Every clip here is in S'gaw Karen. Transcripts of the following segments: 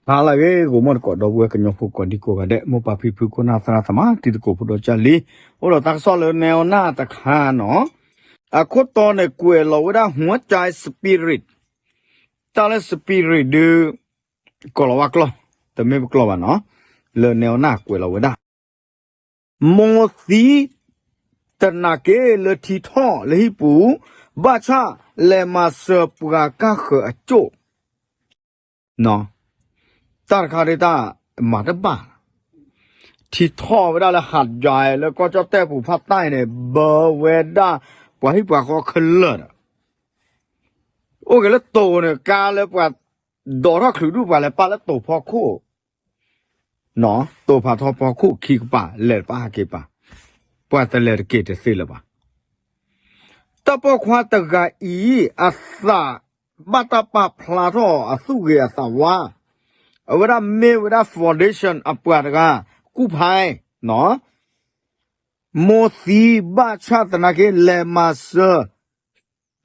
ဟါလၢအဂ့ၤ ဂီၤမီၢ်တကိး ဒီပုၢ်ဝဲၢ်ကညီဖိကိးဒံကိးဂၤဒဲး မိၢ်ပၢ်ဖံဖု ခိၣ်နၢ်သရၣ်သမါ တံၤသကိးဖိဒီးကၢ်လံ, အိၣ်ဒီးတၢ်ကစီၣ်လၢနဲအီၤနၢ်တခါနီၤ, အခိၣ်တီန့ၣ် ကွဲးလီၤဝဲဒၣ် หัวใจ spirit, တၢ်လၢ spirit ဒုး ကီၤလီၤဝါကျီၢ်, တမ့ၢ်ပကျီၢ်ဘၣ်နီၤ, လၢနဲအီၤနၢ်ကွဲးလီၤဝဲဒၣ် မိၢ်သံ တနာ်က့လၢထံထီၣ်လၢဟံၣ်ပူၤ, ဘၣ်ဆၣ်လဲၤမၤစၢၤပှၤကါဃၢၤအကၠိၣ်, တၢ်တခါဒ်တၢ်မၤတဘၣ်, ထံထီၣ်ဝဲဒၣ်လၢဟးဒွဲလၢကီၢ်ကၠီၣ်တဲၣ်ပူၤဖးတၢ်အံၤန့ၣ် ဘၢဝဲဒၣ်ပှၤဟံၣ်ပှၤဃီခဲလၢာ်ဒီး, အိၣ်က့ၤလၢတိၤန့ၣ် ကါလၢပှၤဒိးထီၣ်ချုးဒူၣ် ပှၤလဲၤပာ်လၢတိၤဖီခိၣ် တိၤဖးထီဖီခိၣ်ခံကပၤ လဲၤတပာ်ဟးက့ၤပာ်, ပှၤတလဲၤတက့ၤတသ့လၢၤဘၣ်. တၢ်ပိာ်ခွါတဂၤအံၤ အသးဘၣ်တၢ်ပာ်ဖျါထီၣ်အသူၣ်ဂ့ၤအသးဝါ, အဝဲဒၣ်မ့ၢ်ဝဲဒၣ် foundation အပှၤတဂၤ ကူၣ်ဖး မိၢ်သံ ဘၣ်ဆၣ်သနာ်က့ လဲၤမၤစၢၤ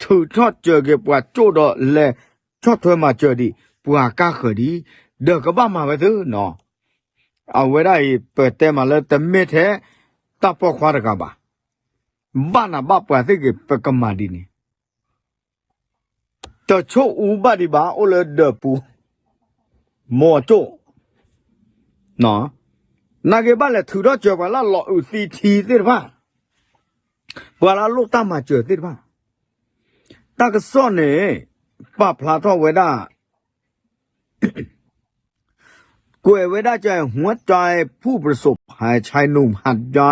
ထုးထီၣ်စၢၤက့ၤပှၤကၠိၣ်ဒီးလဲၤဆီၣ်ထွဲမၤစၢၤဒံး ပှၤကါဃၢၤဒံး, ဒီးကဘၣ်မၤဝဲသ့နီၤ, အဝဲဒၣ်အံၤ ပတဲမးလၢတမ့ၢ်ထဲ တၢ်ပိာ်ခွါတဂၤဘၣ်, ဘၣ်နးဘၣ်ပှၤသ့ၣ်ဂ့ၤ ပကမၤဒ်န့ၣ် တဆိၣ်အူဘၣ်ဒံးဘၣ် အိၣ်လၢဒၢးပူၤ မိၢ်အကၠိၣ်, နာ်က့ဘၣ်လဲၤထုးထီၣ်စၢၤပှၤလၢလီၤအုးသံထံသ့ၣ်တဖၣ်, ပှၤလၢအလိၣ်တၢ်မၤစၢၤသ့ၣ်တဖၣ်, တၢ်ကစီၣ်န့ၣ် ပာ်ဖျါထီၣ်ဝဲဒၣ် ကွဲးဝဲဒၣ် หัวใจผู้ประสบภัย ชายหนุ่มหาดใหญ่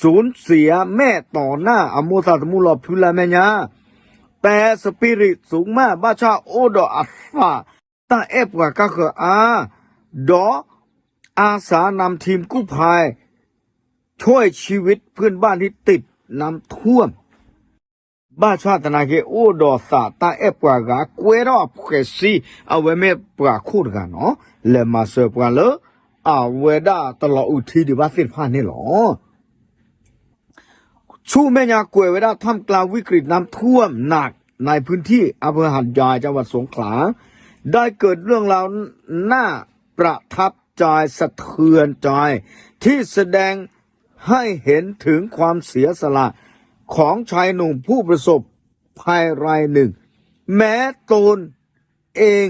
สูญเสียแม่ต่อหน้า အမိၢ်သးသမူလီၤဖုလၢမဲာ်ညါ, ပဲ spirit စူၤမး ဘၣ်ဆၣ်အိၣ်ဒီးအသး တၢ်အဲၣ်ပှၤကါဃၢၤအါ, ဒီး อาสานำทีมกู้ภัย ช่วยชีวิตเพื่อนบ้านที่ติดน้ำท่วม ဘၣ်ဆၣ်သနာ်က့ အိၣ်ဒီးသးတၢ်အဲၣ်ပှၤဂၤ ကွဲထီၣ်အဖှဲးစ့ အဝဲမ့ၢ်ပှၤခိၣ်တဂၤနီၤ, လဲၤမၤစၢၤပှၤလၢ အဝဲဒၣ်တလီၤအုးထံဒံးဘၣ်သ့ၣ်တဖၣ်န့ၣ်လီၤ. ဆူမဲာ်ညါကွဲးဝဲဒၣ် ท่ามกลางวิกฤตน้ำท่วมหนักในพื้นที่อำเภอหาดใหญ่ จังหวัดสงขลา ได้เกิดเรื่องราวน่าประทับใจสะเทือนใจที่แสดงให้เห็นถึงความเสียสละของชายหนุ่มผู้ประสบภัยรายหนึ่ง แม้ตนเอง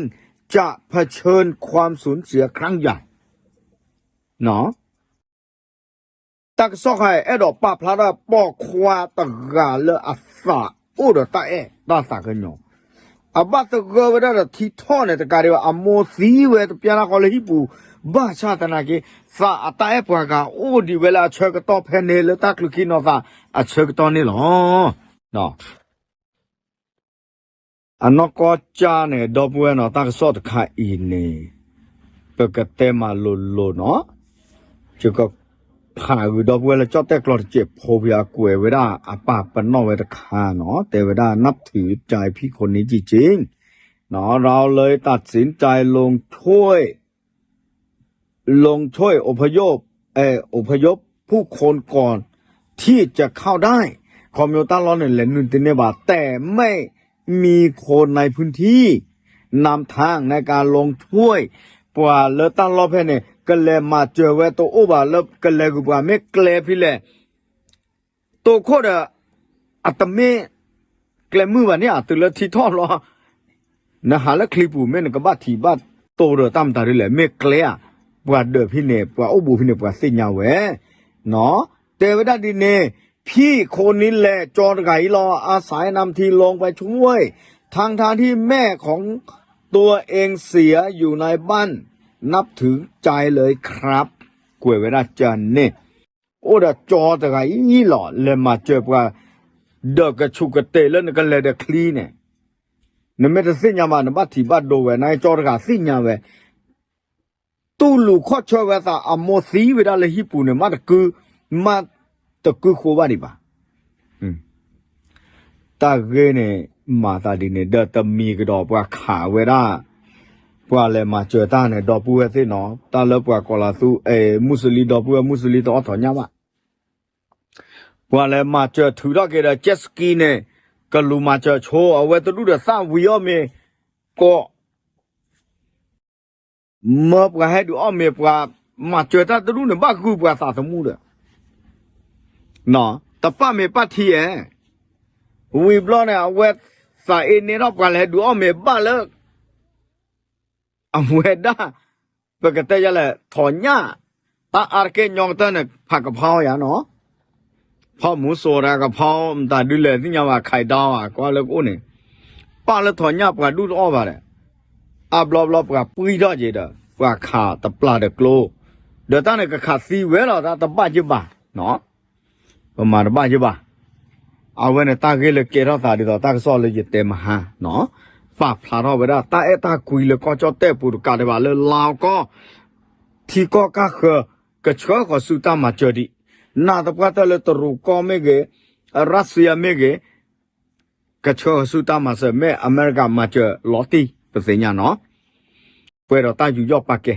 จะเผชิญความสูญเสียครั้งใหญ่ တၢ်ကစီၣ်ခါအံၤ အဲၣ်ဒိးပာ်ဖျါထီၣ်ပိာ်ခွါတဂၤလၢအသးအိၣ်ဒီးတၢ်အဲၣ်တၢ်သးကညီၤ, အဘၣ်သဂၢၢ်ဝဲဒၣ်ဒီးထံထီၣ်န့ၣ်တကးဒံးဘၣ် အမိၢ်သံဝဲတပျၢ်တၢ်ဃီလၢဟံၣ်ပူၤ, ဘၣ်ဆၣ်သနာ်က့ သးအတၢ်အဲၣ်ပှၤဂၤအိၣ်ဒံးဝဲလၢအဆၢကတီၢ်ဖဲန့ၣ် လၢတၢ်ချုးခံနီၤသးအဆၢကတီၢ်န့ၣ်လီၤ. အနီၢ်ကီၢ်ကၢ်န့ၣ် ဒီပုၢ်ဝဲၢ်နီၤ တၢ်ကစီၣ်တခါအံၤန့ၣ် ပကတဲမးလိၤလိၤနီၤ, ယက ဖးဂုာ်ဒီပုၢ်ဝဲၢ်လၢကၠီၣ်တဲၣ်ကျီတစဲးဖိဖဲအကွဲးဝဲဒၣ်အပၢ်ပနီၣ်ဝဲတခါနီၤ, တဲဝဲဒၣ် นับถือใจพี่คนนี้จริงๆ เราเลยตัดสินใจลงช่วย ลงช่วยอพยพ เอ่อ อพยพผู้คนก่อนที่จะเข้าได้ ခီဖျိတၢ်လီၢ်န့ၣ် လဲၤနုာ်တန့ၢ်ဘၣ် แต่ไม่มีคนในพื้นที่นำทางในการลงช่วย ပှၤလၢတၢ်လီၢ်ဖဲန့ၣ် ကလဲၤမၤစၢၤဝဲတအိၣ်ဘၣ် လၢကလဲၤဂုာ်ပှၤမ့ၢ်ကျဲဖဲလဲၣ် တိခိၣ်ဒီး အတမ့ၢ်ကျဲမုၢ်ဘၣ်န့ၣ် အတုၤလၢထံထီၣ်လီၤ. နဟးလၢချံပူၤမ့ၢ် နကဘၣ်ထံၣ်ဘၣ်တိၢ်ဒီးတၢ်မတၤဒ်လဲၣ် မ့ၢ်ကျဲဧါ, ပှၤဒၢးဖဲန့ၣ် ပှၤအိၣ်ဘူးဖဲန့ၣ် ပှၤသ့ၣ်ညါဝဲ တဲဝဲဒၣ်ဒ်န့ၣ် ဖံခိၣ်နံၤလဲၣ် ကၠီတဂၤအံၤလီၤ อาศัยนำทีมลงไปช่วย ทั้งๆที่แม่ของตัวเองเสียอยู่ในบ้าน นับถือใจเลยครับ ကွဲးဝဲဒၣ်ကၢ်န့ၣ် အိၣ်ဒီးကၠီတဂၤအံၤလီၤ လဲၤမၤစၢၤပှၤ ဒီးကဆူးကတ့ၢ်လၢနကလဲၤဒီးချံန့ၣ် နမ့ၢ်တသ့ၣ်ညါဘၣ် နဘၣ်ထံၣ်ဘၣ်ဒိဝဲ နကၠီတဂၤသ့ၣ်ညါဝဲ တူၢ်လိာ်ခီၣ်ဆၢဝဲသး အမိၢ်သံဝဲဒၣ်လၢဟံၣ်ပူၤန့ၣ် မ့ၢ်တကု မ့ၢ်တကုဃိဘၣ်ဒံးဘၣ်. တၢ်ဂ့ၢ်န့ၣ် မၤသးဒ်န့ၣ် ဒီးတမံၤကဒီးပှၤခးဝဲဒၣ် ပှၤလဲၤမၤစၢၤတၢ်န့ၣ် ဒီပုၢ်ဝဲၢ်သ့ၣ်နီၤ တၢ်လၢပှၤကိးလီၤသူ အဲ မူစလံ ဒီပုၢ်ဝဲၢ်မူစလံတအိၣ်ထီၣ်ညါဘၣ်. ပှၤလဲၤမၤစၢၤထုးထီၣ်က့ၤဒီး jet ski န့ၣ် ကလူၤမၤစၢၤဆိ အဝဲတဒူၣ်ဒီးသၣ်ဝံၤအီၤမ့ၢ် ကိး မၢပှၤဟဲဒုးအီၣ်မ့ၤ ပှၤမၤစၢၤတၢ်တဒူၣ်န့ၣ် ဘၣ်ဂုာ်ပှၤသးသမူဒီး တပာ်မ့ၤပာ်ထံဧါ. ဝံၤဘျီန့ၣ် အဝဲသးအ့န့ၢ်ထီၣ်ပှၤလဲၤဒုးအီၣ်မ့ၤဘၣ်လၢ အဝဲဒၣ် ပကတဲယလဲၣ် ထိးညၣ် တၢ်အါတက့ၢ်ညီကတၢၢ်န့ၣ် ဖးကဖီယါနီၤ, ဖီမူစိၤတၢ်ကဖီ မတၤဒုလဲၣ်သ့ၣ်ညါဘၣ် ခးဒီးကွၢ်လၢကအိၣ်န့ၣ် ပာ်လၢထိးညၣ်ပှၤဒူၣ်တအီၣ်ဘၣ်ဒီး အါဘျီဘျီပှၤပှံၢ်ထီၣ်က့ၤဒီး ပှၤခးတပျၢ်ဒီးကျိ ဒီးတၢ်န့ၣ်ကခးသံဝဲလီၤ တၢ်တဘၣ်ယဘၣ် ပမၤတဘၣ်ယဘၣ်. အဝဲန့ၣ်တၢ်ဂ့ၢ်လၢကဲထီၣ်သးဒ်သိးတၢ်ကစီၣ်လၢယတဲမဟါနီၤ, ပာ်ဖျါထီၣ်ဝဲဒၣ် တၢ်အဲၣ်တၢ်ကွံလၢကီၢ်ကၠီၣ်တဲၣ်ပူၤတကးဒံးဘၣ်လၢလါကီၢ် ထံကီၢ်ကၢ်ဃၢၤ ကဆှၢဃီၤဆူတၢ်မၤစၢၤဒံး, နာ်သပှၢ်တၢၢ်လၢတရူးကီၢ်မ့ၢ်ဂ့ၤ, ရၢၣ်စံယါမ့ၢ်ဂ့ၤ, ကဆှၢဃီၤဆူတၢ်မၤစၢၤ မ့ၢ်အမဲရကၤမၤစၢၤလီၤတံၢ် ပသ့ၣ်ညါနီၤ, ပှဲၤဒီးတၢ်ယူးယီၣ်ပာ်ကဲ